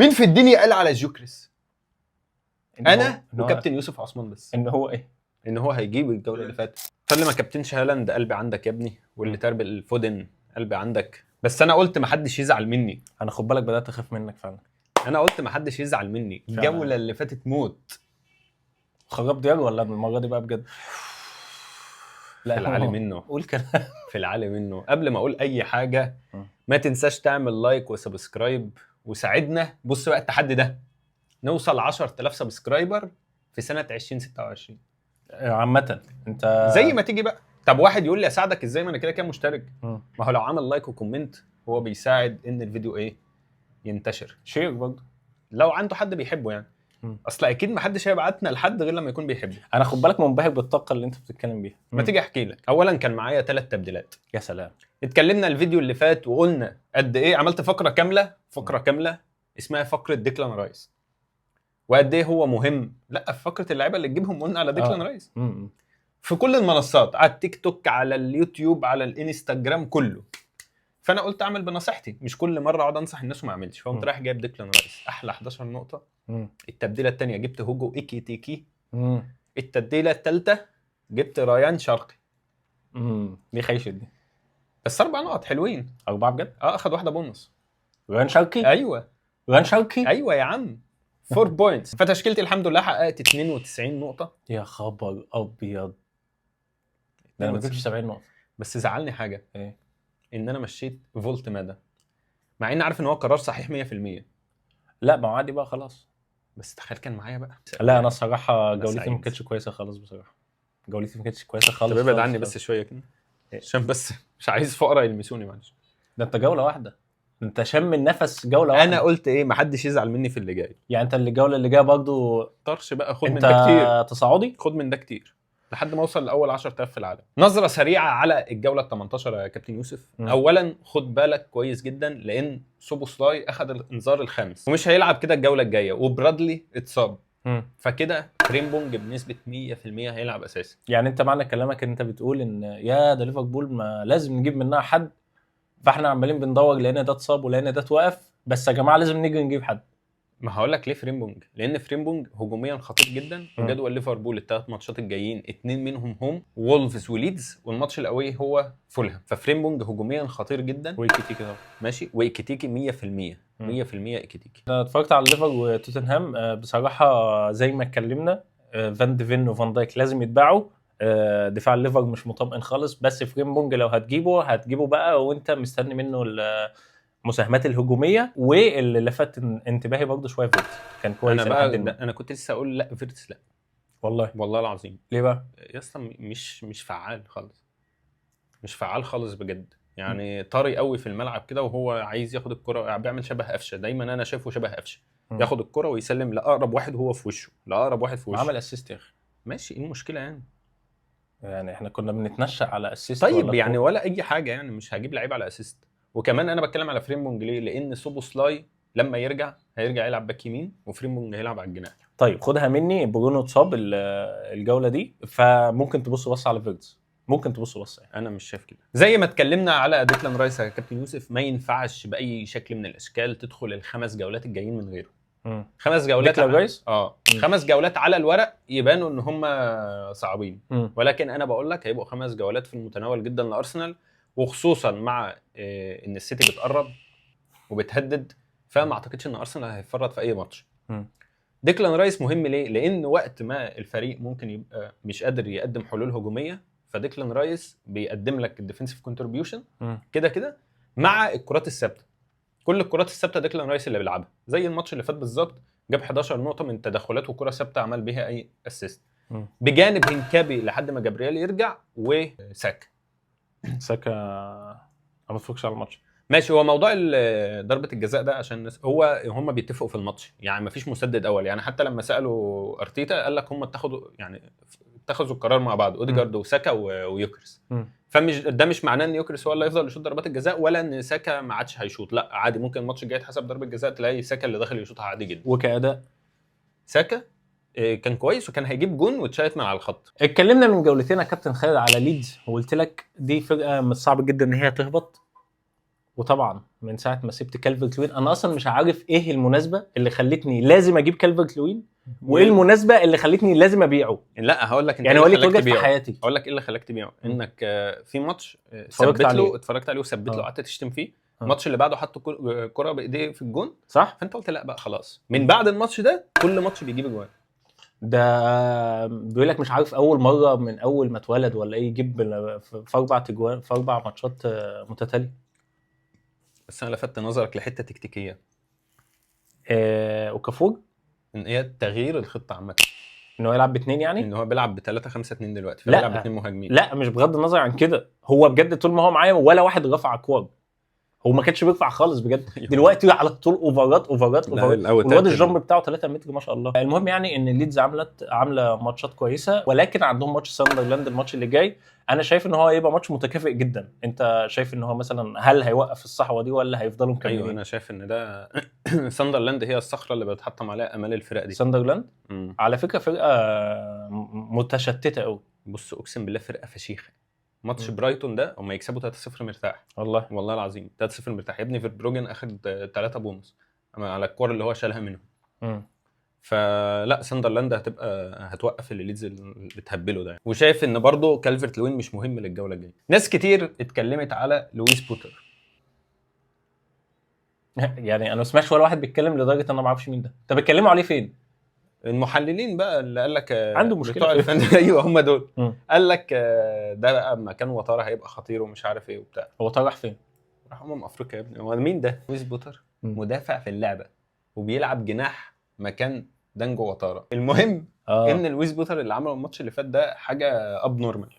مين في الدنيا قال على جيوكريس؟ إن هو- انا إن هو- وكابتن يوسف عثمان بس. ان هو ايه؟ ان هو هيجيب الجولة اللي فاتت. فاللي ما كابتنش هالاند قلبي عندك يا ابني، واللي تربل فودن قلبي عندك. بس انا قلت ما حدش يزعل مني. انا خد بالك بدات اخاف منك فعلا. انا قلت ما حدش يزعل مني. فعلا. الجولة اللي فاتت موت. خراب ديار ولا المرة دي بقى بجد؟ في العالي منه. قول كلام. في العالي منه. قبل ما اقول اي حاجة، ما تنساش تعمل like و subscribe وساعدنا. بص بقى التحدي ده، نوصل 10000 subscriber في سنة 2026. عامة انت زي ما تيجي بقى. طب واحد يقول لي اساعدك ازاي ما انا كده كده مشترك؟ ما هو لو عمل like و comment هو بيساعد ان الفيديو ايه ينتشر. share برضه لو عنده حد بيحبه يعني. اصل اكيد ما حدش هيبعتنا لحد غير لما يكون بيحبه. انا خد بالك منبهر بالطاقة اللي انت بتتكلم بيها. ما تيجي احكي لك. اولا كان معايا 3 تبديلات. يا سلام. اتكلمنا الفيديو اللي فات وقلنا قد ايه عملت فقره كاملة، فقره كاملة اسمها فقره ديكلان رايس، وقد ايه هو مهم. لا، في فقره اللعيبة اللي تجيبهم قلنا على ديكلان رايس. في كل المنصات، على التيك توك، على اليوتيوب، على الانستجرام، كله. فانا قلت اعمل بنصيحتي، مش كل مرة اقعد انصح الناس وما اعملش. فقمت رايح جايب ديكلان رايس احلى 11 نقطة. التبديله الثانية جبت هوجو ايكيتيكي. التبديله الثالثة جبت ريان شرقي. دي خيشت دي. بس 4 نقط حلوين. 4 بجد؟ اخد واحدة بونص. ريان شرقي؟ ايوه. ريان شرقي؟ ايوه يا عم، 4 points. فتشكيلتي الحمد لله حققت 92 نقطة. يا خبر ابيض، ده انا ما جبتش 70 نقطة. بس زعلني حاجة. ايه؟ ان انا مشيت فولتمادا، مع اني عارف ان هو قرار صحيح 100%. لا ما هو عادي بقى خلاص. بس تخيل كان معايا بقى. لا انا الصراحة أنا جولتي ما سعيد. كانتش كويسة خالص بصراحة. جولتي ما كانتش كويسة خالص. طب ابعد خالص عني خالص. بس شوية كده، عشان بس مش عايز فقره يلمسوني، معلش. ده انت جولة واحدة، انت شم النفس جولة واحدة. انا قلت ايه؟ ما حدش يزعل مني في اللي جاي. يعني انت اللي الجولة اللي جاية برضه طرش بقى، خد من انت ده كتير. تصاعدي؟ خد من ده كتير لحد ما اوصل لاول 10000 في العالم. نظره سريعة على الجولة ال 18 يا كابتن يوسف. اولا خد بالك كويس جدا، لان سوبوسلاي اخذ الانذار الخامس ومش هيلعب كده الجولة الجاية، وبرادلي اتصاب. فكده فريمبونج بنسبة 100% هيلعب اساسي. يعني انت معنى كلامك ان انت بتقول ان يا ده ليفربول ما لازم نجيب منها حد، فاحنا عمالين بندور لان ده اتصاب ولان ده اتوقف، بس يا جماعة لازم نيجي نجيب حد. ما هقول لك ليه فريمبونج، لان فريمبونج هجوميا خطير جدا. وجدول ليفربول الثلاث ماتشات الجايين 2 منهم home، وولفز وليدز، والماتش الاول هو فولهام. ففريمبونج هجوميا خطير جدا. وإيكيتيكي طبعا. ماشي، وايكيتيكي 100%. 100% ايكيتيكي. انا اتفرجت على ليفر وتوتنهام، بصراحة زي ما اتكلمنا، فان ديفين وفان دايك لازم يتباعوا. دفاع الليفر مش مطمئن خالص، بس فريمبونج لو هتجيبه هتجيبه بقى وانت مستني منه المساهمات الهجومية. واللي لفت انتباهي برضه شوية فيرتس، كان كويس انا بقى لحد ما. انا كنت لسه اقول لا فيرتس لا. والله؟ والله العظيم. ليه بقى؟ يا اسطى مش فعال خالص، مش فعال خالص بجد. يعني طري قوي في الملعب كده، وهو عايز ياخد الكره، بيعمل شبه قفشه دايما، انا شايفه شبه قفشه. ياخد الكره ويسلم لاقرب واحد هو في وشه، لاقرب واحد في وشه. عمل assist يا اخي. ماشي، ايه المشكلة يعني؟ يعني احنا كنا بنتنشأ على assist. طيب ولا يعني كورة. ولا اي حاجة يعني، مش هجيب لعيب على assist. وكمان انا بتكلم على فريمبونج ليه؟ لان سوبوسلاي لما يرجع هيرجع يلعب باك يمين، وفريمبونج هيلعب على الجناح. طيب خدها مني، برونو اتصاب الجولة دي، فممكن تبص بص على فيرتس، ممكن تبص بص يعني. انا مش شايف كده. زي ما اتكلمنا على ديكلان رايس يا كابتن يوسف، ما ينفعش باي شكل من الاشكال تدخل الخمس جولات الجايين من غيره. 5 جولات ديكلان رايس؟ 5 جولات على الورق يبانوا ان هم صعبين، ولكن انا بقول لك هيبقوا 5 جولات في المتناول جدا لارسنال، وخصوصا مع ان السيتي بتقرب وبتهدد، فما اعتقدش ان ارسنال هيفرط في اي ماتش. ديكلان رايس مهم ليه؟ لان وقت ما الفريق ممكن يبقى مش قادر يقدم حلول هجومية، فديكلان رايس بيقدم لك ال defensive contribution كده كده مع الكرات الثابتة. كل الكرات الثابتة ديكلان رايس اللي بيلعبها، زي الماتش اللي فات بالظبط، جاب 11 نقطة من تدخلات وكره ثابتة عمل بيها اي assist. بجانب هنكابي لحد ما جابرييل يرجع وساكا. ساكا انا ما اتفرجش على الماتش. ماشي، هو موضوع ضربه الجزاء ده عشان الناس، هو هم بيتفقوا في الماتش، يعني ما فيش مسدد اول، يعني حتى لما سالوا ارتيتا قال لك هم اتخذوا القرار مع بعض، اوديجارد وساكا ويوكرس. فمش ده مش معناه ان يوكرس هو اللي هيفضل يشوط ضربات الجزاء، ولا ان ساكا ما عادش هيشوط، لا عادي، ممكن الماتش الجاي يتحسب ضربه جزاء تلاقي ساكا اللي داخل يشوطها عادي جدا. وكأداء ساكا كان كويس وكان هيجيب جون واتشالت من على الخط. اتكلمنا من جولتين يا كابتن خالد على ليدز، وقلت لك دي فرقه من الصعب جدا ان هي تهبط، وطبعا من ساعة ما سبت كالفرت لوين انا اصلا مش عارف ايه المناسبة اللي خلتني لازم اجيب كالفرت لوين، وايه المناسبة اللي خلتني لازم ابيعه. لا هقول لك انت يعني إيه هو اللي ليه خلاك اتوجد في تبيعه. حياتي. هقول لك ايه اللي خلاك تبيعه، انك في ماتش اتفرجت ثبت عليه. له، اتفرجت عليه وثبت له، قعدت تشتم فيه. الماتش اللي بعده حط كرة بايديه في الجون، صح، فانت قلت لا بقى خلاص. من بعد الماتش ده كل ماتش بيجيب اجوان. ده بيقول لك مش عارف اول مرة من اول ما اتولد ولا ايه يجيب في 4 اجوان في 4 ماتشات متتالية. بس انا لفت نظرك لحته تكتيكية، وكافور ان هي تغيير الخطة عامة، ان هو يلعب باثنين يعني، ان هو بيلعب ب 3-5-2 دلوقتي، لا. فبيلعب باثنين مهاجمين. لا مش بغض النظر عن كده، هو بجد طول ما هو معايا ولا واحد رفع كور، هو ما كانش بيرفع خالص بجد. دلوقتي على طول اوفرات اوفرات لا، اوفرات، الأوتات والواد ال jump بتاعه 3 متر ما شاء الله. المهم يعني ان ليدز عامله ماتشات كويسة، ولكن عندهم ماتش ساندرلاند الماتش اللي جاي، انا شايف ان هو هيبقى ماتش متكافئ جدا. انت شايف ان هو مثلا هل هيوقف الصحوة دي ولا هيفضلوا مكملين؟ ايوه انا شايف ان ده ساندرلاند هي الصخرة اللي بتحطم عليها امال الفرق دي. ساندرلاند على فكرة فرقه متشتته قوي. بص اقسم بالله فرقه فشيخه. ماتش برايتون ده هم يكسبوا 3-0 مرتاح، والله والله العظيم 3-0 مرتاح. يا ابني فيربروجن اخد 3 بونص على الكور اللي هو شالها منهم. فلا ساندرلاند هتبقى هتوقف اللي ليدز اللي بتهبله ده. وشايف ان برضه كالفرت لوين مش مهم للجوله الجاية. ناس كتير اتكلمت على لويس بوتر، يعني انا ما سمعتش ولا واحد بيتكلم لدرجة ان انا ما اعرفش مين ده. طب اتكلموا عليه فين؟ المحللين بقى اللي قال لك عنده مشكلة بتوع الفن. ايوه هم دول. قال لك ده بقى مكان وطاره هيبقى خطير ومش عارف ايه وبتاع. هو طرح فين؟ راح افريقيا يا ابني. هو مين ده؟ لويس بوتر مدافع في اللعبة وبيلعب جناح مكان دانجو وطاره. المهم ان لويس بوتر اللي عمله الماتش اللي فات ده حاجة abnormal.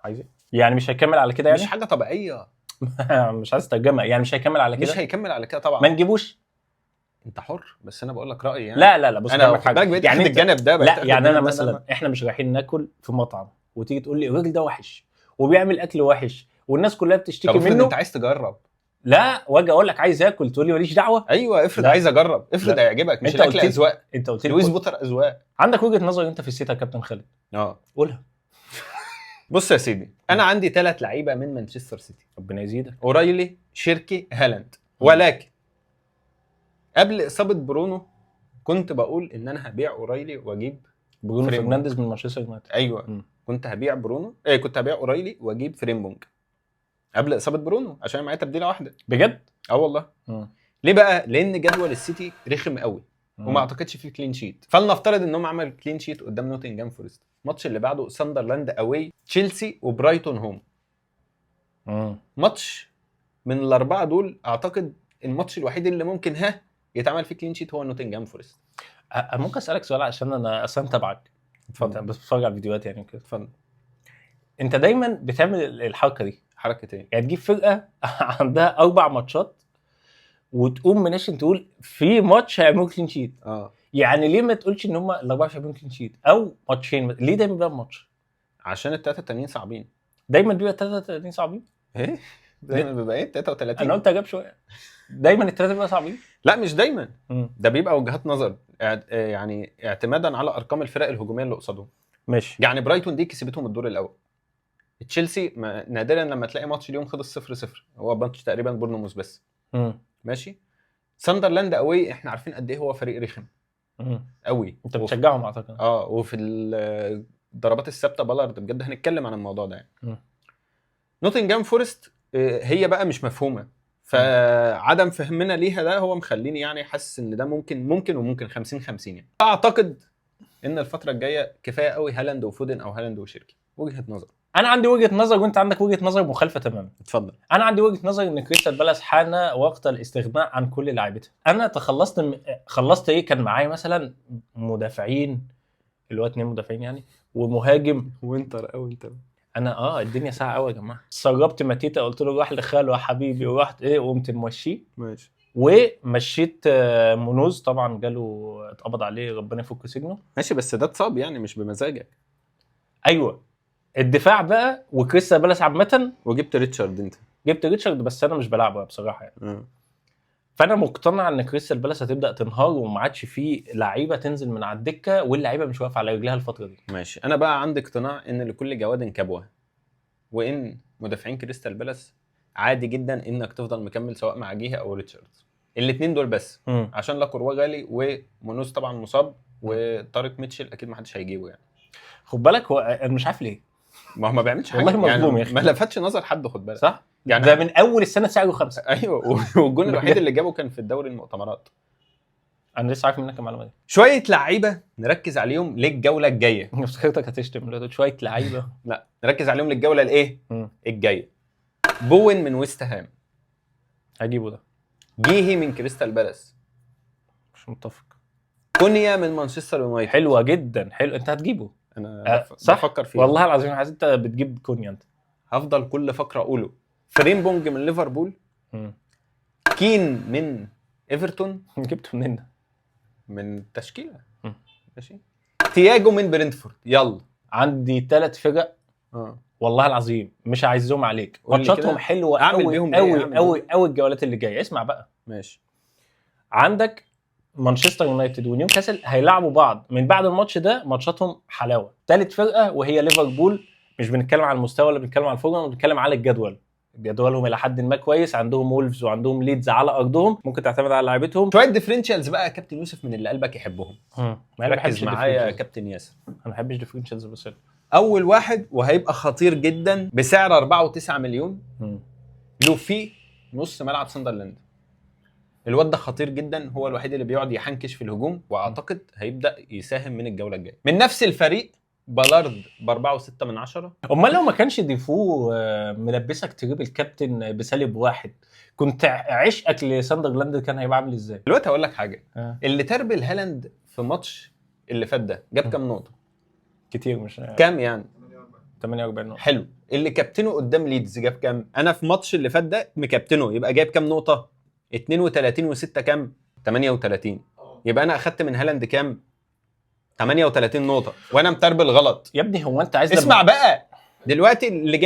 عايز ايه؟ يعني مش هيكمل على كده يعني؟ مش حاجة طبيعية. مش عايز ترجمه، يعني مش هيكمل على كده؟ مش هيكمل على كده طبعا. ما نجيبوش. انت حر، بس انا بقول لك رايي يعني. لا لا لا بص انا خد بالك يعني الجانب ده. لا يعني انا مثلا احنا مش رايحين ناكل في مطعم وتيجي تقول لي الراجل ده وحش وبيعمل اكل وحش والناس كلها بتشتكي منه. انت عايز تجرب؟ لا، واجي اقول لك عايز اكل تقول لي ماليش دعوه. ايوه افرض عايز اجرب، افرض هيعجبك. مش الاكل اذواق. انت قلت لي لويس بوتر اذواق. عندك وجهه نظر انت في السيتي يا كابتن خالد. قولها. بص يا سيدي، انا عندي 3 لعيبة من مانشستر سيتي، ربنا يزيدك، اورايلي، شيركي، هالاند. ولكن قبل اصابه برونو كنت بقول ان انا هبيع اورايلي واجيب برونو فرنانديز من مانشستر يونايتد. ايوه كنت هبيع برونو، كنت هبيع اورايلي واجيب فريمبونج قبل اصابه برونو عشان معايا تبديله واحدة. بجد؟ والله. ليه بقى؟ لان جدول السيتي رخم قوي وما اعتقدش فيه clean sheet. فلنفترض انهم عمل clean sheet قدام نوتنجهام فورست، الماتش اللي بعده ساندرلاند away، تشيلسي وبرايتون home. ماتش من الاربعة دول اعتقد الماتش الوحيد اللي ممكن يتعمل فيه clean sheet هو نوتنجهام فورست. ممكن اسالك سؤال عشان انا اصلا تبعك؟ اتفضل. بس بتفرج على الفيديوهات يعني كده. اتفضل. انت دايما بتعمل الحركة دي. حركة ايه؟ يعني تجيب فرقه عندها 4 ماتشات وتقوم منشن تقول في ماتش هيعملوا clean sheet. يعني ليه ما تقولش ان هم الاربعة مش هيعملوا clean sheet او ماتشين؟ ليه دايما بيبقى ماتش؟ عشان الثلاثة التانيين صعبين. دايما بيبقى الثلاثة التانيين صعبين؟ ايه؟ دايما بيبقى ايه؟ 33. انا قلت اجاب شوية. دايما الثلاثة بيبقى صعبين؟ لا مش دايما. ده بيبقى وجهات نظر، يعني اعتمادا على ارقام الفرق الهجومية اللي قصادهم. ماشي. يعني برايتون دي كسبتهم الدور الاول. تشيلسي نادرا لما تلاقي ماتش اليوم خلص 0-0، هو ماتش تقريبا بورنموث بس. ماشي. ساندرلاند away احنا عارفين قد ايه هو فريق رخم قوي. انت بتشجعهم اعتقد. وفي الضربات الثابتة بالارد بجد هنتكلم عن الموضوع ده يعني. نوتنجهام فورست هي بقى مش مفهومه، فعدم فهمنا ليها ده هو مخليني يعني حاسس ان ده ممكن وممكن 50-50 يعني. اعتقد ان الفترة الجاية كفاية قوي هالاند وفودن او هالاند وشيركي. وجهه نظر. انا عندي وجهه نظر وانت عندك وجهه نظر مخالفة تماما. اتفضل. انا عندي وجهه نظر ان كريستال بالاس حان وقت الاستغناء عن كل لاعيبتها. انا تخلصت خلصت ايه؟ كان معايا مثلا مدافعين اللي هو 2 مدافعين يعني ومهاجم. winter قوي انت. انا الدنيا ساعة قوي يا جماعة. سربت ماتيتا قلت له روح لخاله يا حبيبي، ورحت ايه وقمت ممشيه. ماشي. ومشيت مونوز طبعا جاله اتقبض عليه ربنا يفك سجنه. ماشي بس ده اتصاب يعني مش بمزاجك. ايوه الدفاع بقى وكريستال بالاس عامة. وجبت ريتشارد. انت جبت ريتشارد بس انا مش بلعبه بصراحة يعني. فانا مقتنع ان كريستال بالاس هتبدا تنهار وما عادش فيه لعيبة تنزل من على الدكة واللعيبة مش واقفة على رجلها الفترة دي. ماشي. انا بقى عندي اقتناع ان لكل جواد كبوة، وان مدافعين كريستال بالاس عادي جدا انك تفضل مكمل سواء مع جيهي او ريتشاردز، الاثنين دول بس. عشان لاكروا غالي ومونوز طبعا مصاب، وطارق ميتشل اكيد ما حدش هيجيبه يعني. خد بالك هو انا مش عارف ليه ما هو ما بيعملش حاجة والله مظلوم يعني، يا أخي. ما لفتش نظر حد، خد بالك صح؟ يعني ده من اول السنة سعره 5. ايوه، والجون الوحيد اللي جابه كان في الدوري المؤتمرات. انا لسه عارف منك المعلومة دي. شوية لعيبة نركز عليهم للجوله الجاية. افتكرتك هتشتم شوية لعيبة. لا، نركز عليهم للجوله الايه؟ الجاية. بوين من ويست هام، هجيبه ده. جيهي من كريستال بالاس، مش متفق. كونيا من مانشستر يونايتد. حلوة جدا، حلو، انت هتجيبه. انا صح؟ بفكر فيه والله العظيم، عايز انت بتجيب كونيا انت. هفضل كل فقره اقوله. فريمبونج من ليفربول، كين من ايفرتون. جبته منين ده؟ من التشكيلة. ماشي. تياجو من برنتفورد. يلا عندي 3 فرق والله العظيم مش عايزهم عليك، قول لي ماتشاتهم كده. حلوة أعمل قوي بيهم إيه؟ قوي أعمل قوي قوي الجولات اللي جاية. اسمع بقى. ماشي. عندك مانشستر يونايتد ونيوكاسل هيلعبوا بعض من بعد الماتش ده، ماتشاتهم حلاوة. ثالث فرقه وهي ليفربول، مش بنتكلم على المستوى ولا بنتكلم على الفورمة، بنتكلم على الجدول. جدولهم الى حد ما كويس، عندهم وولفز وعندهم ليدز على ارضهم، ممكن تعتمد على لعيبتهم. شوية differentials بقى يا كابتن يوسف من اللي قلبك يحبهم. ما ركز معايا يا كابتن ياسر. انا ما بحبش differentials بس. اول واحد وهيبقى خطير جدا بسعر 4.9 مليون، لوفي نص ملعب ساندرلاند. الواد ده خطير جدا، هو الوحيد اللي بيقعد يحنكش في الهجوم، واعتقد هيبدا يساهم من الجولة الجاية. من نفس الفريق بالارد ب 4.6 من 10. امال لو ما كانش ديفو ملبسك triple captain بسالب 1، كنت عشقك لساندرلاند كان هيبقى عامل ازاي؟ دلوقتي هقول لك حاجة. اللي تربل هالاند في ماتش اللي فات ده جاب كام نقطة؟ كتير، مش كام يعني؟ 48 نقطة. حلو. اللي كابتنه قدام ليدز جاب كام؟ انا في ماتش اللي فات ده مكابتنه، يبقى جايب كام نقطة؟ 32 و6 كام؟ 38. يبقى انا اخدت من هالاند كام؟ 38 نقطة، وانا متربل غلط. يا ابني هو انت عايز اسمع بقى دلوقتي اللي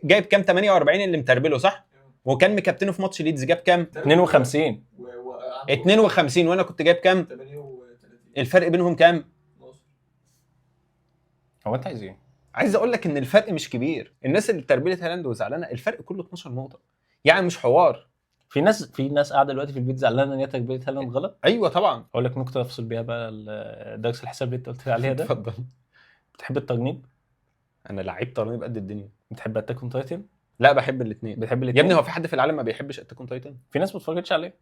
جايب كام؟ 48 اللي متربله صح؟ وكان مكابتنه في ماتش ليدز جاب كام؟ 52. 52، وانا كنت جايب كام؟ 38. الفرق بينهم كام؟ هو انت عايز ايه؟ عايز اقول لك ان الفرق مش كبير. الناس اللي تربلت هالاند وزعلانه، الفرق كله 12 نقطة، يعني مش حوار. في ناس قاعدة دلوقتي في البيت زعلانة ان هي تربيه هالاند غلط. ايوه طبعا. اقول لك نكتة افصل بيها بقى درس الحساب اللي انت قلت لي عليها ده. اتفضل. بتحب الترنيب؟ انا لعيب ترنيب قد الدنيا. بتحب Attack on Titan؟ لا بحب الاثنين. بتحب الاثنين يا ابني هو في حد في العالم ما بيحبش Attack on Titan؟ في ناس ما اتفرجتش عليه.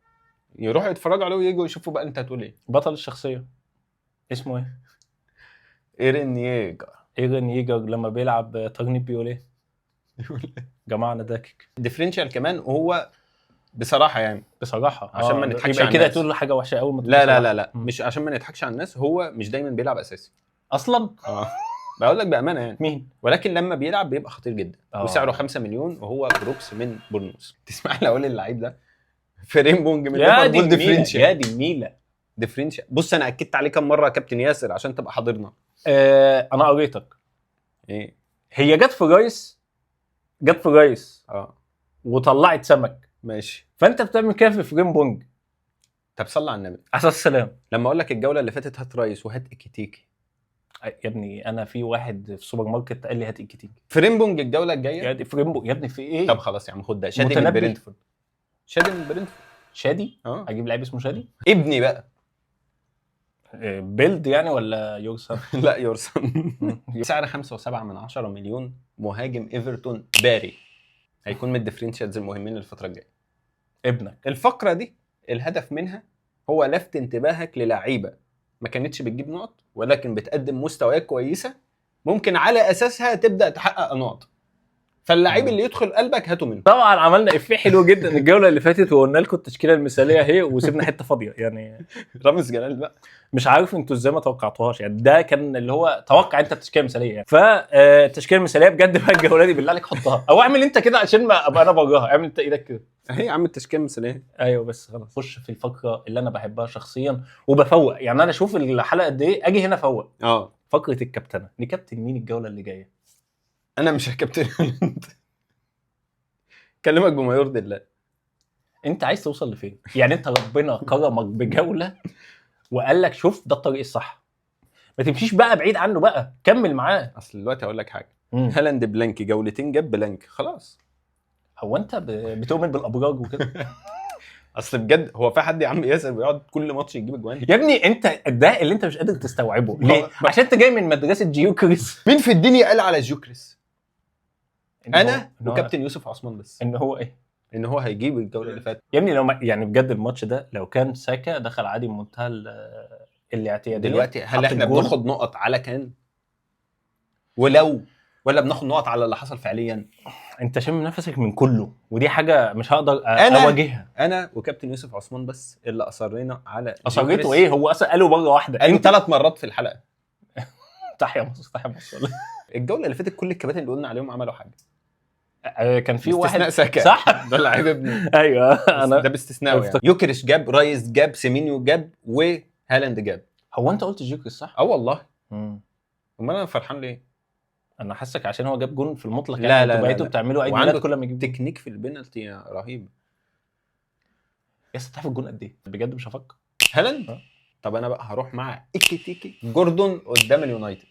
يروحوا يتفرجوا عليه ويجوا يشوفوا بقى انت هتقول ايه. بطل الشخصية اسمه ايه؟ ايرين ييجر. ايرين ييجر لما بيلعب ترنيب بيقول ايه؟ جماعة انا داكك. differential كمان، وهو بصراحة يعني بصراحة عشان ما نضحكش يبقى على كده الناس. تقول حاجة وحشة قوي. لا لا لا لا، مش عشان ما نضحكش على الناس، هو مش دايما بيلعب اساسي اصلا. بقول لك بامانه يعني. مين؟ ولكن لما بيلعب بيبقى خطير جدا. وسعره 5 مليون، وهو بروكس من بورنموث. تسمح لي اقول اللعيب ده؟ فريمبونج من ليفربول differential. يا دي النيله. differential. بص انا اكدت عليه كام مرة يا كابتن ياسر عشان تبقى حاضرنا. انا قريتك. ايه؟ هي جت في رايس، جت في رايس وطلعت سمك. ماشي. فانت بتعمل كده في فريمبونج. طب صلي على النبي. على السلام. لما اقول لك الجولة اللي فاتت هات رايس وهات اكيتيكي. يا ابني انا في واحد في سوبر ماركت قال لي هات اكيتيكي. فريمبونج الجولة الجاية. يا دي فريمبونج يا ابني في ايه؟ طب خلاص يا عم خد ده. شادي من برينتفورد. شادي من برينتفورد. شادي؟ اجيب لعيب اسمه شادي؟ ابني بقى. build يعني ولا your son؟ لا your son. سعر 5.7 مليون، مهاجم ايفرتون باري، هيكون من ال differentials المهمين للفترة الجاية. ابنك. الفقرة دي الهدف منها هو لفت انتباهك للعيبة ما كانتش بتجيب نقط ولكن بتقدم مستويات كويسة، ممكن على اساسها تبدا تحقق نقط. فاللعيب اللي يدخل قلبك هاته منه. طبعا عملنا افيه حلو جدا الجولة اللي فاتت وقلنا لكم التشكيلة المثالية اهي، وسيبنا حتة فاضية يعني. رامز جلال بقى مش عارف انتوا ازاي ما توقعتوهاش يعني، ده كان اللي هو توقع انت التشكيلة المثالية يعني. فالتشكيله المثالية بجد بقى الجولة دي بالله عليك حطها، او اعمل انت كده عشان ما ابقى انا براها. اعمل انت ايدك كده اهي يا عم التشكيلة المثالية. ايوه بس خلاص. خش في الفقرة اللي انا بحبها شخصيا وبفوق يعني، انا اشوف الحلقة قد ايه اجي هنا افوق. فقره الكابتنه. نكابتن مين الجولة اللي جاية؟ انا مش هكابتن. كلمك بما يرضي الله. انت عايز توصل لفين يعني؟ انت ربنا كرمك بجولة وقال لك شوف ده الطريق الصح، ما تمشيش بقى بعيد عنه بقى، كمل معاه. اصل دلوقتي هقول لك حاجة. هالاند blank جولتين جاب blank خلاص. هو انت بتؤمن بالابراج وكده؟ اصل بجد هو في حد يا عم ياسر بيقعد كل ماتش يجيب اجوان؟ يا ابني انت ده اللي انت مش قادر تستوعبه ليه؟ عشان انت جاي من مدرسه جيوكريس. مين في الدنيا قال على جيوكريس؟ انا وكابتن يوسف عثمان بس. ان هو ايه؟ ان هو هيجيب الجولة اللي فاتت يا ابني. لو ما يعني بجد الماتش ده لو كان ساكا دخل عادي بمنتهى الاعتيادية دلوقتي، هل حط احنا الجون. بناخد نقط على كان ولو، ولا بناخد نقط على اللي حصل فعليا؟ انت شامم نفسك من كله، ودي حاجة مش هقدر اواجهها. انا وكابتن يوسف عثمان بس اللي اصرينا على اصريته جيوكريس. ايه؟ هو اصلا قالوا مرة واحدة. قالوا 3 مرات في الحلقة. تحيا مصر، تحيا مصر والله. الجولة اللي فاتت كل الكباتن اللي قلنا عليهم عملوا حاجة، كان في باستثناء واحد ساكا. صح؟ ده لعيب ابني. ايوه انا ده باستثناء يعني. يوكريش جاب، رايس جاب، سيمينيو جاب، وهالاند جاب. هو انت قلت جيوكريس صح؟ اه والله. امال انا فرحان ليه؟ انا حاسك عشان هو جاب جون في المطلق. لا يعني لا انتوا لا بقيتوا لا. بتعملوا عيد وعنده ميلاد كل ما يجيب جون. تكنيك في البنالتي رهيب. يا اسطى تعرف الجون قد ايه؟ بجد مش هفكر. هالاند؟ أه. طب انا بقى هروح مع ايكيتيكي جوردون قدام اليونايتد.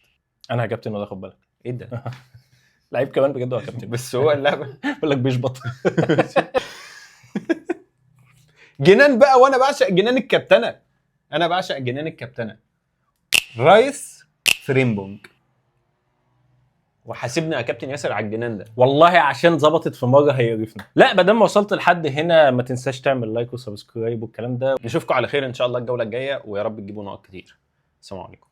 انا هكابتن ولا خد بالك. ايه ده؟ لعيب كمان بجد هو كابتن. بس هو اللعبة بيقول لك بيشبط. جنان بقى، وانا بعشق جنان الكابتنه. انا بعشق جنان الكابتنه. رايس فريمبونج. وحاسبنا يا كابتن ياسر على الجنان ده. والله عشان ظبطت في مرة هيقرفنا. لا ما دام وصلت لحد هنا ما تنساش تعمل like و subscribe والكلام ده. نشوفكم على خير ان شاء الله الجولة الجاية، ويا رب تجيبوا نقط كتير. السلام عليكم.